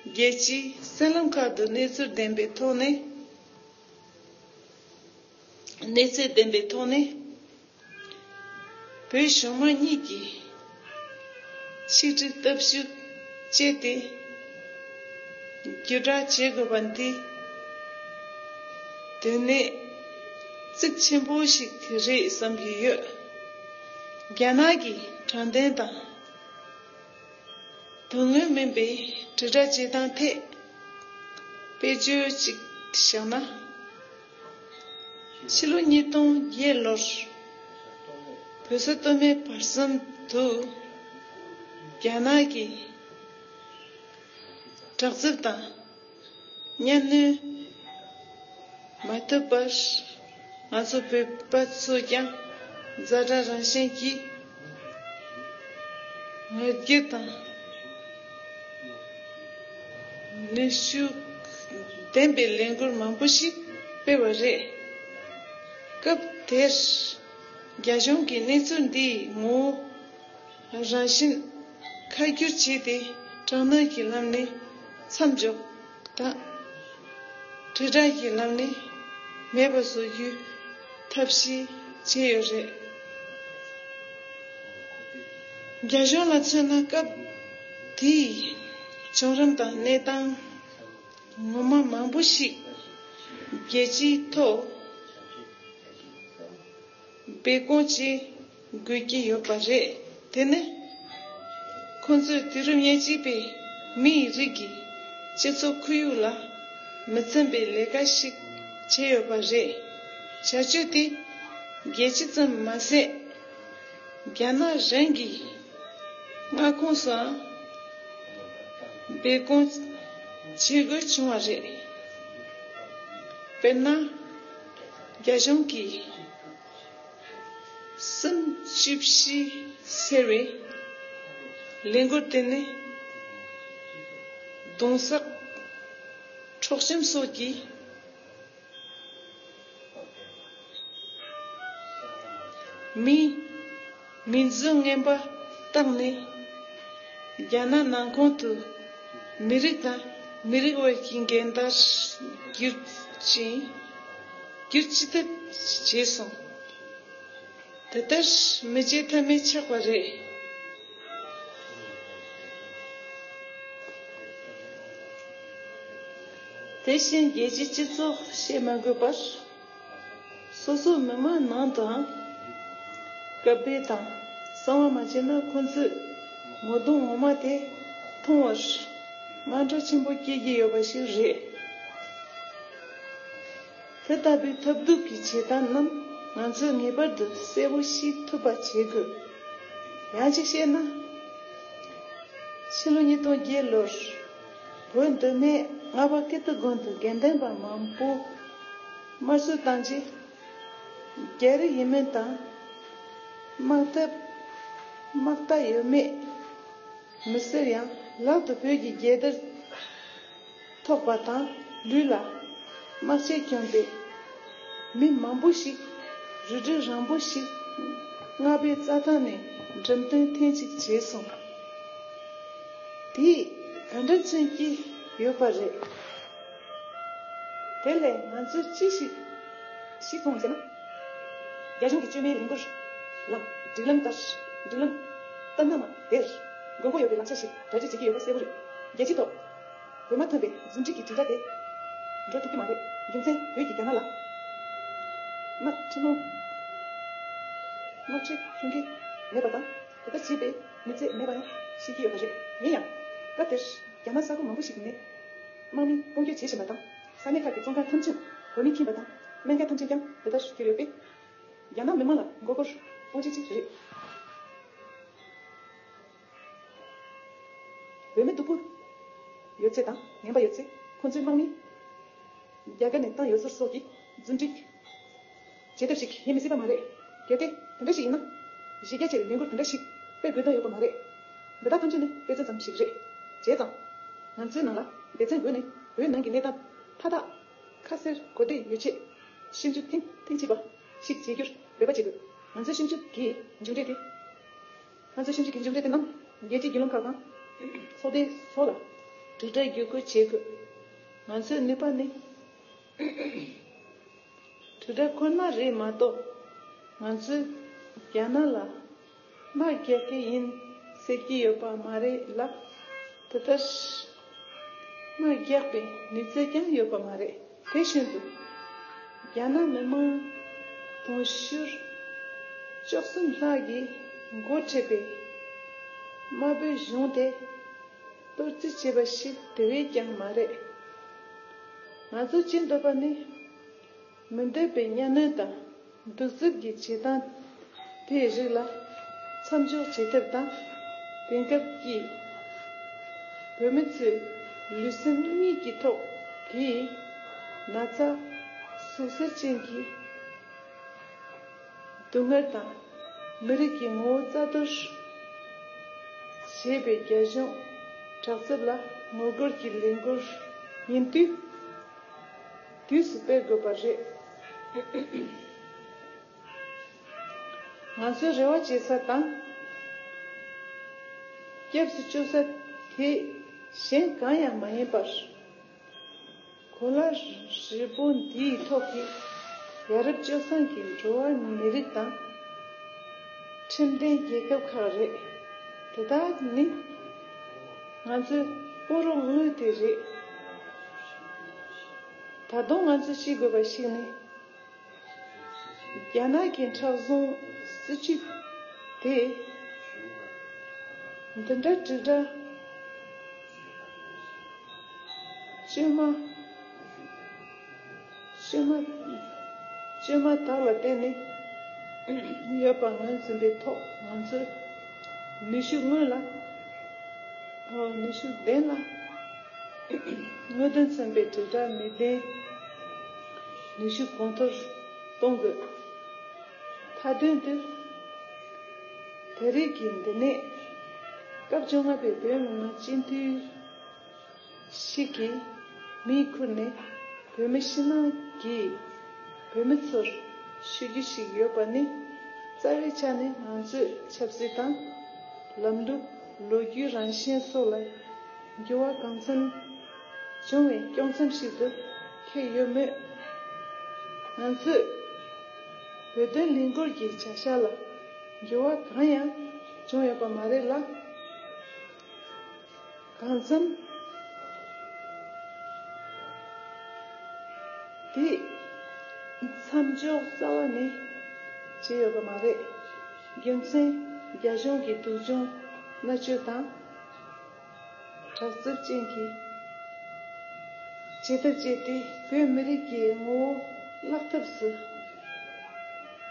རྒྱལ་སྤྱིའི་གསར་ལམ་ཁག་ཏུ་གནས་ཚུལ་ལྡན་པའི་ཐོག་ནས། གནས་ཚུལ་ལྡན་པའི་ཐོག་ནས། བོད་གཞུང་མང་གཉིས་ཀྱིས་ཆིག་སྒྲིལ་སྟོབས་ཤུགས་སྤྱད་དེ་བརྒྱུད་བསྒྲགས་བྱེད་དགོས་པ་འདི་དོན་གནད་གཙིགས་ཆེན་པོ་ཞིག་རེད་བསམ་གྱི་ཡོད། རྒྱ་ནག་གི་དྲང་བདེན་དང་དོན་དངོས་མིན་པའི་དྲིལ་བསྒྲགས་བྱེད་སྟངས་ཐད་དཔེ་བརྗོད་ཅིག་བཞག་ན། ཕྱི་ལོ་ཉིས་སྟོང་བརྒྱད་ལོར་ བོད་ས་སྟོད་སྨད་བར་གསུམ་དུ་རྒྱ་ནག་གི་དྲག་རྩུབ་དང་གཉའ་གནོན་མ་ཐུབ་པར། ང་ཚོ་བོད་པ་ཚོས་ཀྱང་ཛ་དྲག་རང་བཞིན་གྱིས་ང་རྒྱལ་དང་ནུས་ཤུགས་ལྡན་པའི་ལས་འགུལ་མང་པོ་ཞིག་སྤེལ་བ་རེད། སྐབས་དེར་རྒྱ་གཞུང་གིས་གནས་ཚུལ་འདིའི་ངོ་བོ་རང་བཞིན་ཁ་བསྒྱུར་བྱས་ཏེ། དྲག་གནོན་གྱི་ལམ་ནས་མཚམས་འཇོག་དང་། དྲིལ་བསྒྲགས་ཀྱི་ལམ་ནས་མེད་པ་བཟོ་རྒྱུའི་ཐབས་ཤེས་བྱས་ཡོད་རེད། རྒྱ་གཞུང་ལ་མཚོན་ན། སྐབས་དེའི་བྱུང་རིམ་དང་གནས་སྟངས་ངོ་མ་མང་པོ་ཞིག་རྒྱལ་སྤྱིའི་ཐོག་སྦས་སྐུང་བྱེད་དགོས་ཀྱི་ཡོད་པ་རེད། དེ་ནི་ཁོང་ཚོས་དུས་རབས་ཉེར་གཅིག་པའི་མིའི་རིགས་ཀྱི་སྤྱི་ཚོགས་ཁོར་ཡུག་ལ་མི་འཚམ་པའི་ལས་ཀ་ཞིག་བྱས་ཡོད་པ་རེད། བྱ་སྤྱོད་དེ་རྒྱལ་སྤྱི་ཙམ་མ་ཟད། རྒྱ་ནག་རང་གི་མངའ་ཁོངས་སུའང་སྦས་སྐུང་བྱེད་དགོས་བྱུང་བ་རེད། དཔེར་ན། རྒྱ་གཞུང་གིས་སུན་ཅུས་ཤི་ཟེར་བའི་ལས་འགུལ་དེ་ནི་རྡུང་ས། འཕྲོག་བཅོམ་སོགས་ཀྱི་མིའི་མིང་རྫུན་ངན་པ་བཏགས་ནས། རྒྱ་ནག་ནང་ཁོངས་དུ་མི་རིགས་དང་མི་རིགས་བར་གྱི་འགལ་ཟླར་གྱུར་ཅིང་། གྱུར་ཅི་ཐུབ་བྱས་སོང་། དེ་ལྟར་མི་བྱེད་ཐབས་མེད་ཆགས་པ་རེད། དེ་བཞིན་རྒྱལ་སྤྱིའི་སྤྱི་ཚོགས་བཤད་མ་དགོས་པར། སོ་སོའི་མི་མང་ནང་དུའང་སྐད་འབོད་དང་གསང་བ་མ་བྱས་ན། ཁོང་ཚོས་ངོ་གདོང་ངོ་མ་དེ་མཐོང་བར་དངངས་སྐྲག་ཆེན་པོ་སྐྱེ་གི་ཡོད་པ་ཞིག་རེད། དེ་ལྟ་བུའི་ཐབས་སྡུག་གི་བྱེད་སྟངས་རྣམས་ང་ཚོས་ངེས་པར་དུ་གསལ་པོ་ཤེས་ཐུབ་པ་བྱེད་དགོས། ཡང་གཅིག་བཤད་ན། ཕྱི་ལོ་ཉིས་སྟོང་བརྒྱད་ལོར་བོད་མདོ་སྨད་རྔ་པ་ཀིརྟི་དགོན་དུ་དགེ་འདུན་པ་མང་པོ་དམར་གསོད་བཏང་རྗེས། རྒྱ་རིགས་ཡིན་མིན་དང་། དམག་འཐབ། དམག་རྟ་ཡོད་མེད་མི་ཟེར་ཡང་། ལག་ཏུ་བོད་ཀྱི་རྒྱལ་དར་ཐོགས་པ་དང་། ལུས་ལ་དམག་ཆས་གྱོན་པའི་མི་མང་པོ་ཞིག་རུ་སྒྲིག་རིང་པོ་ཞིག་རྔ་པའི་རྩྭ་ཐང་ནས་འགྲེམས་སྟོན་ཐེངས་གཅིག་བྱས་སོང་། དེས་ག་འདྲ་མཚོན་གྱི་ཡོད་པ་རེད། དེ་ལས་ང་ཚོས་ཅི་ཞིག་ཤེས་སོང་ཟེར་ན། རྒྱ་གཞུང་གིས་བཅོས་མའི་ལས་འགུལ་ལ་སྒྲིག་ལམ་ལྟར། སྒྲིག་ལམ་ལྟར་སྣང་མ་དེར་དགོས་མཁོ་ཡོད་པའི་ལག་ཆ་ཞིག་གྲ་སྒྲིག་བྱེད་ཀྱི་ཡོད་པ་གསལ་པོ་རེད། རྒྱལ་སྤྱིའི་ཐོག་བོད་མ་ཐོན་པའི་རྫུན་སྒྲིག་གི་དྲིལ་བསྒྲགས་དེ་འགྲོ་ཐུབ་ཀྱི་མ་རེད། རྒྱུ་མཚན། བོད་ཀྱིས་རྒྱ་ནག་ལ་དམག་ཁྲིམས་ལུང་། དམག་ཁྲིམས་སྲུང་གི་མེད་པ་དང་། དེ་ལྟར་བྱེད་པའི་མི་ཚེ་མེད་པ་ཡང་ཤེས་ཀྱི་ཡོད་པ་རེད། ཡིན་ཡང་། སྐབས་དེར་རྒྱ་ནག་ས་ཁུལ་མང་པོ་ཞིག་ནས་དམག་མི་དཔུང་སྐྱོད་བྱེད་བཞིན་པ་དང་། ས་གནས་ཁག་གི་བཙོན་ཁང་ཐམས་ཅད་བོད་མིས་ཁེངས་པ་དང་། སྨན་ཁང་ཐམས་ཅད་ཀྱང་དེ་ལྟར་གྱུར་ཡོད་པས། རྒྱ་ནག་མི་དམངས་ལ་མགོ་སྐོར་གཏོང་ཆེད་ཅིག་རེད། བོད་མི་སྡུག་པོ་ཡོད་ཚད་དང་ངན་པ་ཡོད་ཚད་ཁོ་ཚོའི་དམག་མིས་རྒྱ་གར་ནས་བཏང་ཡོད་ཟེར་སོགས་ཀྱི་རྫུན་སྒྲིག་བྱེད་ཐབས་ཤིག་ཡིན་མི་སྲིད་པ་མ་རེད། གལ་ཏེ་དེ་འདྲ་ཞིག་ཡིན་ན། གཞི་རྒྱ་ཆེ་བའི་ལས་འགུལ་དེ་འདྲ་ཞིག་སྤེལ་དགོས་དོན་ཡོད་པ་མ་རེད། འདི་དག་ཐམས་ཅད་ནི་དཔེ་མཚོན་ཙམ་ཞིག་རེད། བྱས་ཙང་། ང་ཚོའི་ནང་ལ་སྡེ་ཚན་བགོས་ནས་བོད་ནང་གི་གནས་སྟངས་མཐའ་དག་ཁ་གསལ་གོ་བདེ་ཡོད་ཆེད་ཞིབ་འཇུག་ཐེངས་ཐེངས་གཅིག་པ་ཞིག་བྱེད་རྒྱུར་འབད་པ་བྱེད་དགོས། ང་ཚོའི་ཞིབ་འཇུག་གི་མཇུག་འབྲས་དེ། ང་ཚོའི་ཞིབ་འཇུག་གི་མཇུག་འབྲས་དེ་རྣམས་རྒྱལ་སྤྱིའི་བརྒྱུད་ལམ་ཁག་དང་། ཚོགས་སྡེ་སོགས་ལ་དྲིལ་བསྒྲགས་བརྒྱུད་སྐུར་བྱེད་དགོས། ང་ཚོའི་ནུས་པ་ནི། དྲིལ་བསྒྲགས་ཁོ་ན་རེད་མ་གཏོགས། ང་ཚོས་རྒྱ་ནག་ལ་དམག་རྒྱག་གི་ཡིན་ཟེར་གྱི་ཡོད་པ་མ་རེད་ལ། དེ་ལྟར་དམག་རྒྱག་པའི་ནུས་རྩལ་ཀྱང་ཡོད་པ་མ་རེད། དེ་བཞིན་དུ། རྒྱ་ནག་མི་དམངས་དུང་ཕྱུར་བཅུ་གསུམ་ལྷག་གིས་འགོ་ཁྲིད་པའི་དམར་པོའི་གཞུང་དེ་གཏོར་རྩིས་བྱས་པ་ཞིག་དེ་བས་ཀྱང་མ་རེད། ང་ཚོ་བྱེད་འདོད་པ་ནི། མི་འདོད་པའི་གཉའ་གནོན་དང་གདུག་རྩུབ་ཀྱི་བྱེད་སྟངས་ དེའི་རིགས་ལ་མཚམས་འཇོག་བྱེད་ཐབས་དང་། དེང་སྐབས་ཀྱི་བོད་མི་ཚོས་ལུས་སེམས་གཉིས་ཀྱི་ཐོག་གི་ན་ཚ་ཟུག་གཟེར་ཅན་གྱི་སྡུག་བསྔལ་དང་། མི་རིགས་ཀྱི་ངོ་བོ་རྩ་གཏོར་བྱེད་པའི་རྒྱ་གཞུང་དྲག་རྩལ་ལ་ངོ་རྒོལ་གྱི་ལས་འགུལ་ཡིན་དུས། དུས་སུ་སྤེལ་དགོས་པ་རེད། ང་ཚོའི་རེ་བ་བྱེད་ས་དང་། སྐྱབས་སུ་བཅོལ་ས་དེ་གཞན་གང་ཡང་མ་ཡིན་པར། གོ་ལ་ཧྲིལ་པོ་འདིའི་ཐོག་གི་ཡ་རབས་སྤྱོད་བཟང་གི་འགྲོ་བ་མི་རིགས་དང་། ཁྲིམས་ལྡན་རྒྱལ་ཁབ་ཁག་རེད། དེ་དག་ནི་ང་ཚོའི་སྤོ་རོགས་དངོས་དེ་རེད། ད་དུང་ང་ཚོས་ཤེས་དགོས་པ་ཞིག་ནི། རྒྱ་ནག་གི་མཁྲེགས་བཟུང་སྲིད་བྱུས་དེ་འདི་འདྲ་དྲིལ་བསྒྲགས་བཅོས་མ་བཅོས་མ་བཅོས་མ་དག་ལ་བརྟེན་ནས་ཡོད་པ་ངོས་འཛིན་པའི་ཐོག་ང་ཚོས་ནུས་ཤུགས་སྔོན་ལ། ཨོ་ནུས་ཤུགས་ལྡན་ལ། དངོས་དོན་མཚོན་པའི་དྲིལ་བསྒྲགས་ནུས་ལྡན། ནུས་ཤུགས་གོང་མཐོར་གཏོང་དགོས། མཐའ་དོན་དུ། ད་རེས་ཀྱི་འདི་ནས་སྐབས་བཅོ་ལྔ་པའི་བོད་མི་མང་སྤྱི་འཐུས་ཤིག་གིས་མིག་ཁུར་ནས་བོད་མི་ཕྱི་ནང་གི་བོད་མི་ཚོར་ཞུ་རྒྱུ་ཞིག་ཡོད་པ་ནི། རྩ་བའི་ཆ་ནས་ང་ཚོས་ཆབ་སྲིད་དང་། ལམ་ལུགས། ལོ་རྒྱུས་རང་བཞིན་སོགས་ལ་འགྱུར་བ་གང་འཚམ་བྱུང་བའི་དཀྱོག་མཚམས་ཤིག་ཏུ་འཁེལ་ཡོད་མོད། ང་ཚོས་བོད་དོན་ལས་འགུལ་གྱི་བྱ་གཞག་ལ་འགྱུར་བ་གང་ཡང་བྱུང་ཡོད་པ་མ་རེད་ལ། གང་འཚམ་དེ་མཚམས་འཇོག་རྩ་བ་ནས་བྱས་ཡོད་པ་མ་རེད། རྒྱུ་མཚན་རྒྱ་གཞུང་གི་སྡུག་སྦྱོང་མནར་གཅོད་དང་། དྲག་རྩལ་ཅན་གྱི་བྱེད་ཐབས་སྤྱད་དེ་བོད་མི་རིགས་ཀྱི་ངོ་བོ་བརླག་ཐབས་སུ།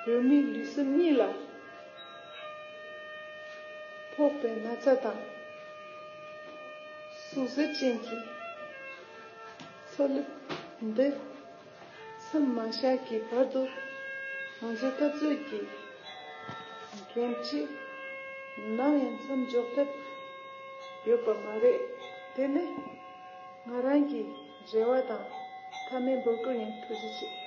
བོད་མིའི་ལུས་སེམས་གཉིས་ལ་ཕོག་པའི་ན་ཚ་དང་། ཟུག་གཟེར་ཅན་གྱི་ཚོར་སྣང་འདི་མཚམས་མ་བཞག་གི་བར་དུ་ང་ཚོའི་འཐབ་རྩོད་ཀྱི་འགན་འཁྲི་ནམ་ཡང་མཚམས་འཇོག་ཐབས་ཡོད་པ་མ་རེད། དེ་ནི་ང་རང་གི་རེ་བ་དང་མཐའ་མའི་འབོད་སྐུལ་ཡིན། ཐུགས་རྗེ་ཆེ།